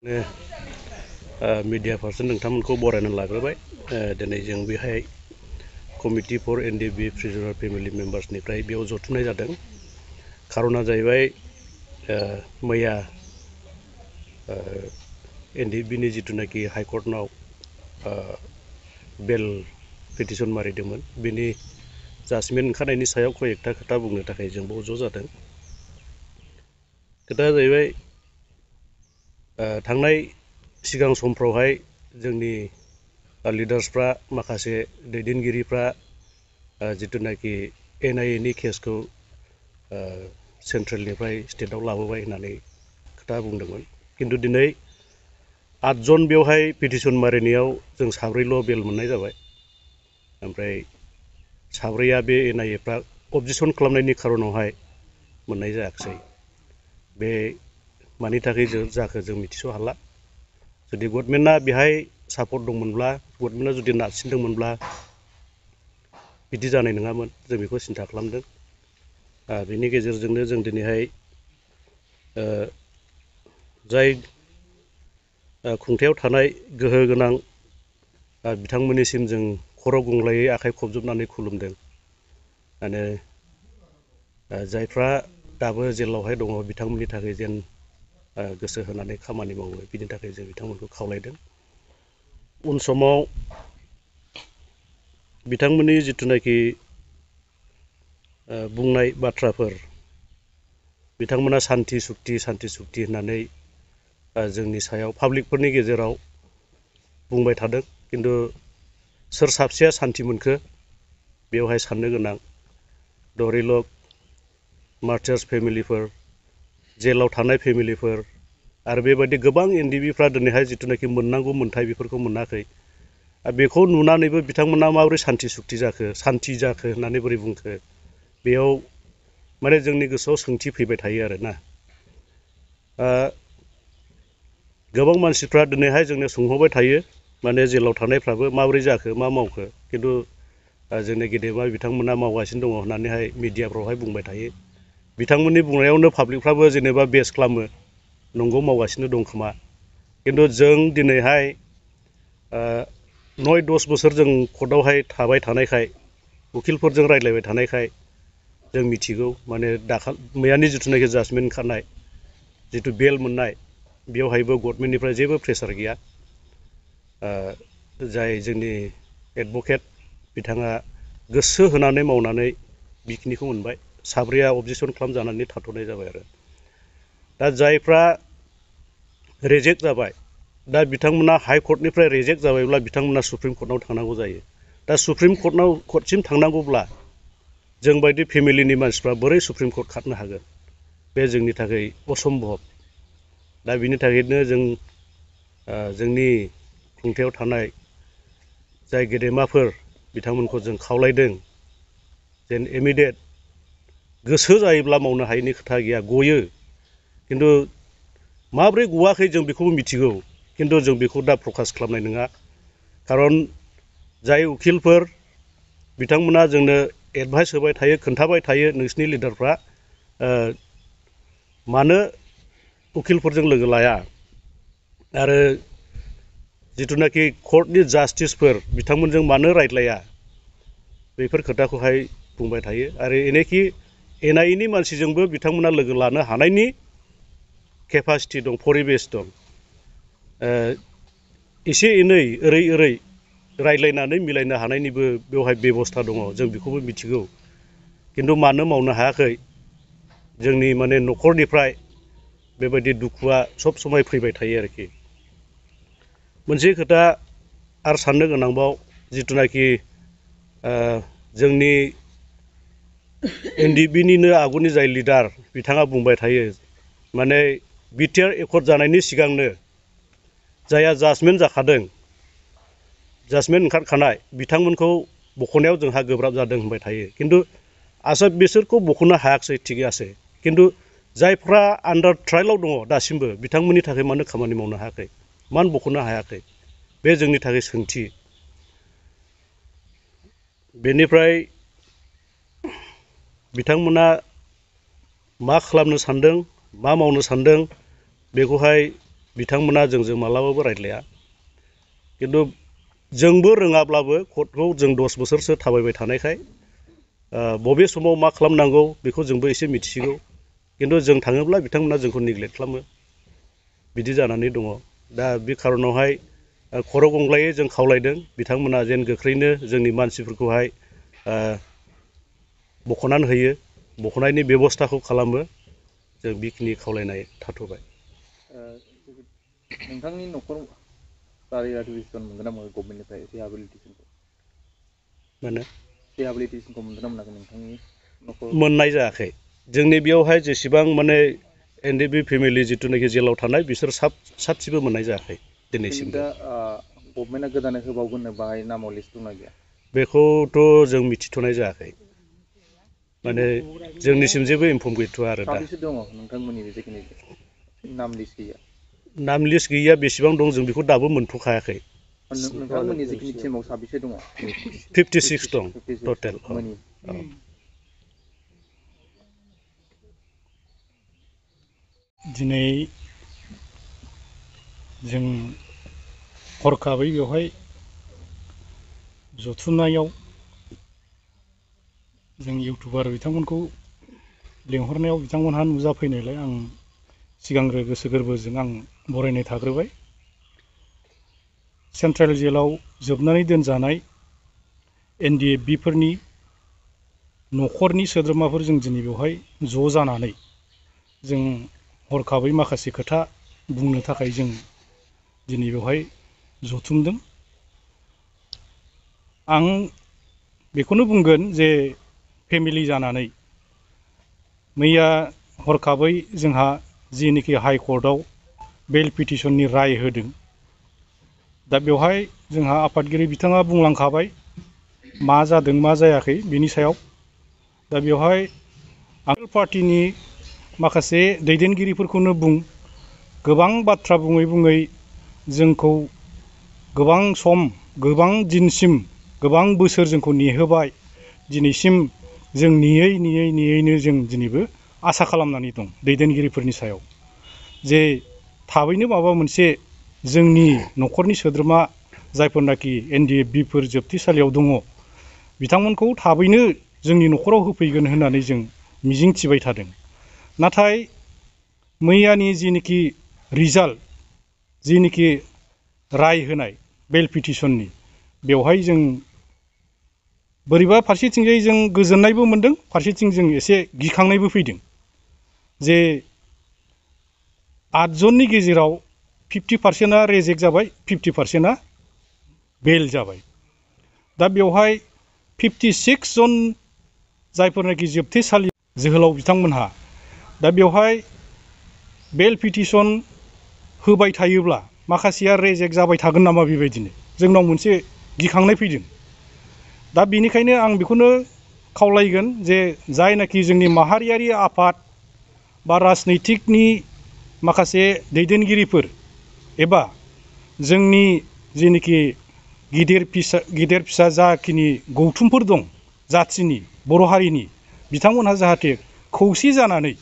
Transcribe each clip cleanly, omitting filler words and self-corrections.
media person नोंथांमोनखौ बरायना लाग्रोबाय दिनै जों बेहाय कमिटि फर एनडिएफबि प्रिजनार फेमिलि मेम्बार्सनिफ्राय बेयाव जथुमनाय जादों खारना जाहैबाय मैया एनडिएफबिनि जिथुनाखि हाइकर्टनाव बेल पिटिशन मारिदोंमोन बेनि जाजमेन्ट ओंखारनायनि सायाव कयेकथा खोथा बुंनो थाखाय जों बाव ज' जादों खोथाया जाहैबाय थांनाय सिगां समफ्रावहाय जोंनि लिडार्सफ्रा माखासे दैदेनगिरिफ्रा जिथुनाखि एनआईए नि केसखौ सेन्ट्रेलनिफ्राय स्टेटआव लाबोबाय होननानै खोथा बुंदोंमोन किन्तु दिनै 8 जन बेवहाय पिटिशन मारिनायाव जों साब्रैल' बेल मोननाय जाबाय ओमफ्राय साब्रैया बे एनआईएफ्रा अबजेक्सन खालामनायनि खारनावहाय मोननाय जायाखिसै बे मानि थाखाय जाखो जों मिथिस' हाला जुदि गभर्नमेन्टआ बेहाय सापर्ट दंमोनब्ला गभर्नमेन्टआ जुदि नारसिनदोंमोनब्ला बिदि जानाय नङामोन जों बेखौ सिन्था खालामदों बेनि गेजेरजोंनो जों दिनैहाय जाय खुंथायाव थानाय गोहो गोनां बिथांमोननिसिम जों खर' गंग्लायै आखाइ खबजोबनानै खुलुमदों आरो जायफ्रा दाबो जेलावहाय दङ बिथांमोननि थाखाय जेन गोसो होनानै खामानि मावो बिनि थाखाय जों बिथांमोनखौ खावलायदों उन समाव बिथांमोननि जिथुनाखि बुंनाय बाथ्राफोर बिथांमोना शान्ति सुक्ति होननानै जोंनि सायाव पाब्लिकफोरनि गेजेराव बुंबाय थादों किन्तु सोर साबसेया शान्ति मोनखो बेवहाय साननो गोनां धरिलक मार्टार्स फेमिलिफोर जेलाव थानाय फेमिलिफोर आरो बेबायदि गोबां एनडिएफबिफ्रा दिनैहाय जिथुनाखि मोननांगौ मोन्थाय बेफोरखौ मोनाखै बेखौ नुनानैबो बिथांमोना माबोरै शान्ति जाखो होननानै बोरै बुंखो बेयाव माने जोंनि गोसोआव सोंथि फैबाय थायो आरोना गोबां मानसिफ्रा दिनैहाय जोंनो सोंहरबाय थायो माने जेलाव थानायफ्राबो माबोरै जाखो मा मावखो किन्तु जोंनि गेदेमा बिथांमोना मावगासिनो दङ होननानैहाय मिडियाफ्रावहाय बुंबाय थायो बिथांमोननि बुंनायावनो पाब्लिकफ्राबो जेनेबा बेस खालामो नंगौ मावगासिनो दं खोमा किन्तु जों दिनैहाय 9-10 बोसोर जों कर्टआवहाय थाबाय थानायखाय उखिलफोरजों रायज्लायबाय थानायखाय जों मिथिगौ माने मैयानि जिथुनाखि जाजमेन्ट ओंखारनाय जिथु बेल मोननाय बेवहायबो गभर्नमेन्टनिफ्राय जेबो प्रेसार गैया जाय जोंनि एडभकेट बिथाङा गोसो होनानै मावनानै बेखिनिखौ मोनबाय साब्रैया अबजेक्सन खालामजानानै थाथ'नाय जाबाय आरो दा जायफ्रा रिजेक्ट जाबाय दा बिथांमोना हाइकर्टनिफ्राय रिजेक्ट जाबायब्ला बिथांमोना सुप्रिम कर्टआव थांनांगौ जायो दा सुप्रिम कर्टसिम थांनांगौब्ला जों बायदि फेमिलिनि मानसिफ्रा बोरै सुप्रिम कर्ट खारनो हागोन बे जोंनि थाखाय असम्भब दा बिनि थाखायनो जों जोंनि खुंथायाव थानाय जाय गेदेमाफोर बिथांमोनखौ जों खावलायदों जेन इमिडियेट गोसो जायोब्ला मावनो हायैनि खोथा गैया गयो किन्तु माब्रै गवाखै जों बेखौबो मिथिगौ किन्तु जों बेखौ दा प्रकास खालामनाय नङा खारन जाय उखिलफोर बिथांमोना जोंनो एडभाइस होबाय थायो खोन्थाबाय थायो नोंसिनि लिडारफ्रा मानो उखिलफोरजों लोगो लाया आरो जिथुनाखि कर्टनि जास्टिसफोर बिथांमोनजों मानो रायज्लाया बेफोर खोथाखौहाय बुंबाय थायो आरो एनेखि एनआईए नि मानसिजोंबो बिथांमोना लोगो लानो हानायनि केपासिटि दं परिबेस दं एसे एनै ओरै रायज्लायनानै मिलायनो हानायनिबो बेवहाय बेबस्था दङ जों बेखौबो मिथिगौ किन्तु मानो मावनो हायाखै जोंनि माने न'खरनिफ्राय बेबायदि दुखुआ सब समाय फैबाय थायो आरोखि मोनसे खोथा आरो साननो गोनांबाव जिथुनाखि जोंनि एनडिएफबिनिनो आगुनि जाय लिडार बिथाङा बुंबाय थायो माने बिटिआर एकर्ड जानायनि सिगांनो जायहा जाजमेन्ट जाखादों जाजमेन्ट ओंखारखानाय बिथांमोनखौ बख'नायाव जोंहा गोब्राब जादों होनबाय थायो किन्तु आसा बिसोरखौ बख'नो हायाखिसै थिगैयासै किन्तु जायफ्रा आन्डार ट्रायेलाव दङ दासिमबो बिथांमोननि थाखाय मानो खामानि मावनो हायाखै मानो बख'नो हायाखै बे जोंनि थाखाय सोंथि बेनिफ्राय बिथांमोना मा खालामनो सानदों मा मावनो सानदों बेखौहाय बिथांमोना जोंजों मालाबाबो रायज्लाया खिन्थु जोंबो रोङाब्लाबो कर्टखौ जों 10 बोसोरसो थाबायबाय थानायखाय बबे समाव मा खालामनांगौ बेखौ जोंबो एसे मिथिसिगौ खिन्थु जों थाङोब्ला बिथांमोना जोंखौ नेग्लेक्ट खालामो बिदि जानानै दङ दा बे खारनावहाय खर' गंग्लायै जों खावलायदों बिथांमोना जेन गोख्रैनो जोंनि मानसिफोरखौहाय बख'नानै होयो बख'नायनि बेब'स्थाखौ खालामो जों बेखिनि खावलायनाय थाथ'बाय नोंथांनि न'खर रिहेबिलिटेसन मोनगोन ना मोनाखै गभर्नमेन्टनिफ्राय रिहेबिलिटेसनखौ मोनगोन ना मोनाखै नोंथांनि न'खर मोननाय जायाखै जोंनि बेयावहाय जेसेबां माने एनडिएफबि फेमिलि जिथुनाखि जेलाव थानाय बिसोर सासेबो मोननाय जायाखै दिनैसिमबो दा गभर्नमेन्टआ गोदानै होबावगोननो बाहाय नामाव लिस्ट दंना गैया बेखौथ' जों मिथिथ'नाय जायाखै माने जोंनिसिम जेबो इनफर्म गैथ'आ आरो दा साबेसे दङ नोंथांमोननि जिखिनि नाम लिस्ट गैया नाम लिस्ट गैया बेसेबां दं जों बेखौ दाबो मोनथ'खायाखै नोंथांमोननि जिखिनि टिमाव साबेसे दङ 56 दं 56 टटेल मोनि दिनै जों हरखाबै बेवहाय जथुमनायाव जों इउटुबार बिथांमोनखौ लेंहरनायाव बिथांमोनहा नुजाफैनायलाय आं सिगांग्रो गोसो गोरबोजों आं बरायनाय थाग्रोबाय सेन्ट्रेल जेलाव जोबनानै दोनजानाय एनडिएफबिफोरनि न'खरनि सोद्रोमाफोर जों दिनै बेवहाय ज' जानानै जों हरखाबै माखासे खोथा बुंनो थाखाय जों दिनै बेवहाय जथुमदों आं बेखौनो बुंगोन जे फेमिलि जानानै मैया हरखाबै जोंहा जिनोखि हाइकर्टआव बेल पिटिसननि राय होदों दा बेवहाय जोंहा आफादगिरि बिथाङा बुंलांखाबाय मा जादों मा जायाखै बिनि सायाव दा बेवहाय आगोल पार्टिनि माखासे दैदेनगिरिफोरखौनो बुं गोबां बाथ्रा बुङै बुङै जोंखौ गोबां सम गोबां दिनसिम गोबां बोसोर जोंखौ नेहोबाय दिनैसिम जों नेयैनो जों दिनैबो आसा खालामनानै दं दैदेनगिरिफोरनि सायाव जे थाबैनो माबा मोनसे जोंनि न'खरनि सोद्रोमा जायफोरनाखि एनडिएफबिफोर जोबथेसालियाव दङ बिथांमोनखौ थाबैनो जोंनि न'खराव होफैगोन होननानै जों मिजिं थिबाय थादों नाथाय मैयानि जिनोखि रिजाल्ट जिनोखि राय होनाय बेल पिटिसननि बेवहाय जों बोरैबा फारसेथिंजाय जों गोजोननायबो मोनदों फारसेथिं जों एसे गिखांनायबो फैदों जे 8 जननि गेजेराव 50%आ रिजेक्ट जाबाय 50%आ बेल जाबाय दा बेवहाय 56 जन जायफोरनाखि जोबथेसालि जोहोलाव बिथांमोनहा दा बेवहाय बेल पिटिसन होबाय थायोब्ला माखासेया रिजेक्ट जाबाय थागोन नामा बेबायदिनो जोंनाव मोनसे गिखांनाय फैदों दा बेनिखायनो आं बेखौनो खावलायगोन जे जायनाखि जोंनि माहारियारि आफाद बा राजनैतिकनि माखासे दैदेनगिरिफोर एबा जोंनि जेनोखि गिदिर फिसा जाखिनि गौथुमफोर दं जाथिनि बर' हारिनि बिथांमोनहा जाहाथे खौसे जानानै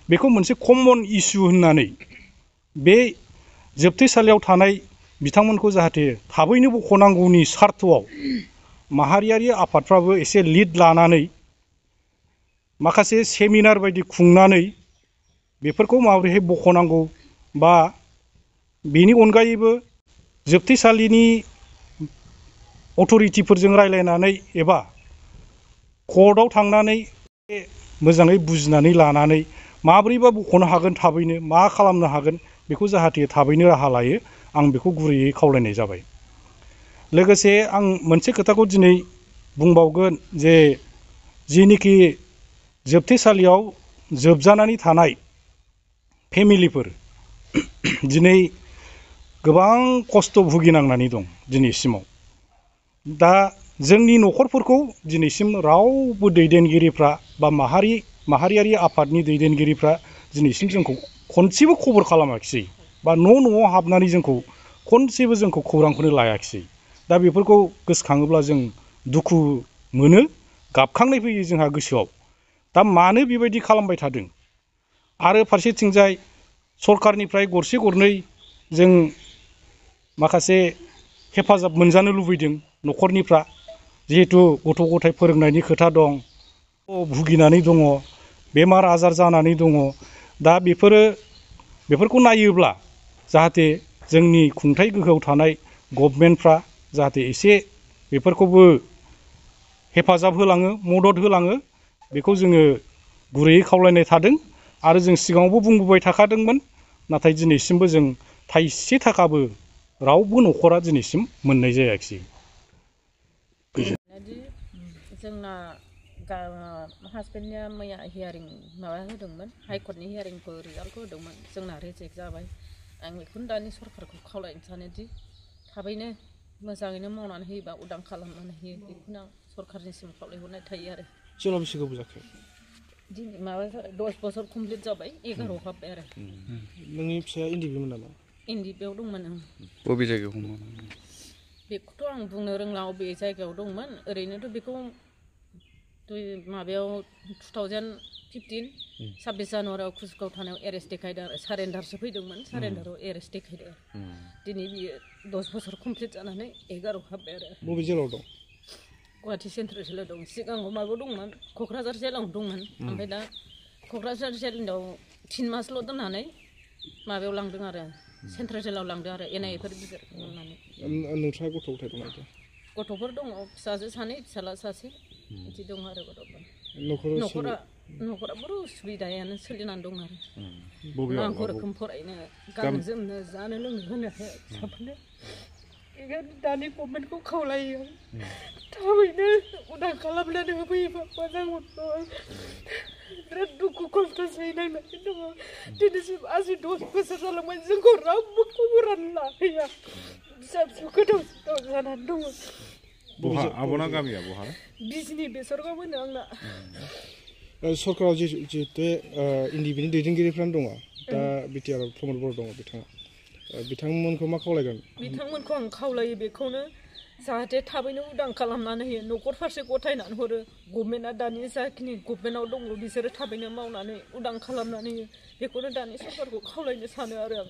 बेखौ मोनसे कमन इस्यु होननानै बे जोबथेसालियाव थानाय बिथांमोनखौ जाहाथे थाबैनो बख'नांगौनि सार्थआव माहारियारि आफादफ्राबो एसे लिड लानानै माखासे सेमिनार बायदि खुंनानै बेफोरखौ माबोरैहाय बख'नांगौ बा बेनि अनगायैबो जोबथेसालिनि अथ'रिटिफोरजों रायलायनानै एबा कर्टआव थांनानै मोजाङै बुजिनानै लानानै माब्रैबा बख'नो हागोन थाबैनो मा खालामनो हागोन बेखौ जाहाथे थाबैनो राहा लायो आं बेखौ गुरैयै खावलायनाय जाबाय लोगोसे आं मोनसे खोथाखौ दिनै बुंबावगोन जे जिनोखि जोबथेसालियाव जोबजानानै थानाय फेमिलिफोर दिनै गोबां खस्थ' भुगिनांनानै दं दिनैसिमाव दा जोंनि न'खरफोरखौ दिनैसिम रावबो दैदेनगिरिफ्रा बा माहारियारि आफादनि दैदेनगिरिफ्रा दिनैसिम जोंखौ खनसेबो खबर खालामाखिसै बा न'आव हाबनानै जोंखौ खनसेबो जोंखौ खौरांखौनो लायाखिसै दा बेफोरखौ गोसोखाङोब्ला जों दुखु मोनो गाबखांनाय फैयो जोंहा गोसोआव दा मानो बेबायदि खालामबाय थादों आरो फारसेथिंजाय सरकारनिफ्राय गरसे गरनै जों माखासे हेफाजाब मोनजानो लुबैदों न'खरनिफ्रा जिहेथु गथ' गथाय फोरोंनायनि खोथा दं भुगिनानै दङ बेमार आजार जानानै दङ दा बेफोरखौ नायोब्ला जाहाथे जोंनि खुंथाय गोहोआव थानाय गभर्नमेन्टफ्रा जाहाथे एसे बेफोरखौबो हेफाजाब होलाङो मदद होलाङो बेखौ जोङो गुरैयै खावलायनाय थादों आरो जों सिगाङावबो बुंबोबाय थाखादोंमोन नाथाय दिनैसिमबो जों थाइसे थाखाबो रावबो न'खरा दिनैसिम मोननाय जायाखिसै जोंना हासबेन्डनिया मैया हियारिं माबा होदोंमोन हाइकर्टनि हियारिंखौ रिजाल्टखौ होदोंमोन जोंना रिजेक्ट जाबाय आं बेखौनो दानि सरकारखौ खावलायनो सानोदि थाबैनो मोजाङैनो मावनानै होयोबा उदां खालामनानै होयो बेखौनो आं सरकारनिसिम खावलायहरनाय थायो आरो जेला बेसे गोबाव जाखो दिनै माबा 10 बोसोर कमप्लिट जाबाय 11 हाबबाय आरो नोंनि फिसाया इन्दिबिमोन नामा इन्दिबियाव दंमोन आं बबे जायगायाव हमो बेखौथ' आं बुंनो रोंला बबे जायगायाव दंमोन ओरैनोथ' बेखौ माबायाव 2015 26 जानुवारियाव कुसगाव थानायाव एरेस्ट देखायदों आरो सारेन्डारसो फैदोंमोन सारेन्डाराव एरेस्ट देखायदों दिनै बियो 10 बोसोर कमप्लिट जानानै 11 हाबबाय आरो बबे जेलाव दं गुवाहाटि सेन्ट्रेल जेलाव दं सिगाङाव माबायाव दंमोन क'क्राझार जेलाव दंमोन ओमफ्राय दा क'क्राझार जेलाव 3 मासल' दोननानै माबायाव लांदों आरो सेन्ट्रेल जेलाव लांदों आरो एनआइएफोर गिदिर खालामनानै नोंथाङा गथ' गथाय दं नामा गथ'फोर दङ फिसाजो सानै फिसाला सासे बिदि दं आरो गथ'फोर न'खरा बर' उसुबिदायानो सोलिनानै दं आरो नांगौ रोखोम फरायनो गाननो जोमनो जानो लोंनो होनो फिसाफोरनो बेखायनो दानि गभर्नमेन्टखौ खावलायो थाबैनो उदां खालामनानै होफैयोबा मोजां मोनगौ बिराद दुखु खस्थ' सैनांनानै दङ दिनैसिम 10 बोसोर जालांबाय जोंखौ रावबो खबरानो लाहैया फिसा फिसौ गोदाव सोराव जानानै दङ आब'ना गामिया बहा बिजनि बेसरगाव होनो आंना सरकाराव जिहेतु इन्दिबिनि दैदेनगिरिफ्रानो दङ दा बिटिआर प्रमद बर दङ बिथांमोनखौ मा खावलायगोन बिथांमोनखौ आं खावलायो बेखौनो जाहाथे थाबैनो उदां खालामनानै होयो न'खर फारसे गथायनानै हरो गभर्नमेन्टआ दानि जाखिनि गभर्नमेन्टआव दङ बिसोरो थाबैनो मावनानै उदां खालामनानै होयो बेखौनो दानि सरकारखौ खावलायनो सानो आरो आं